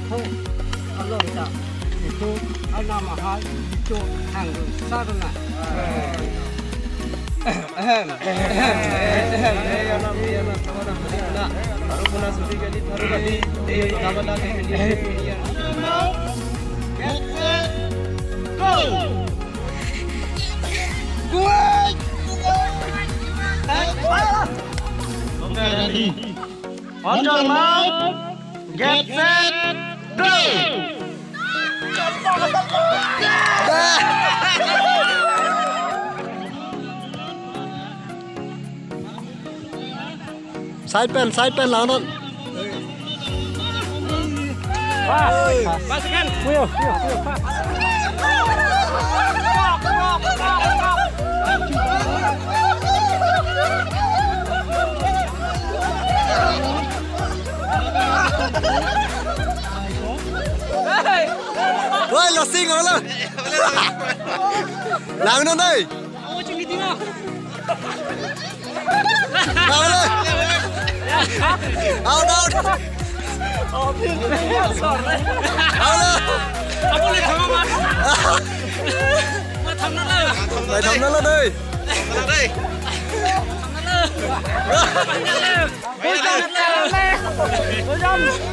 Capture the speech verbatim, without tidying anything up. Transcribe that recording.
Ho, along ta. Itu, anam ahal, itu, hang, sarna. On your mark, get set, go! Side pen, side pen, langnon. Pas, pas, kan? Kuyo, kuyo, kuyo, pas. Woi, losing, halo. Langnon dei. Out, out. Out, out. Sorry. Out, out. Ako na, tama ba? Ma, tama na lang. Mai, tama na lang dei. Tama na lang. Tama na lang. Tama na lang.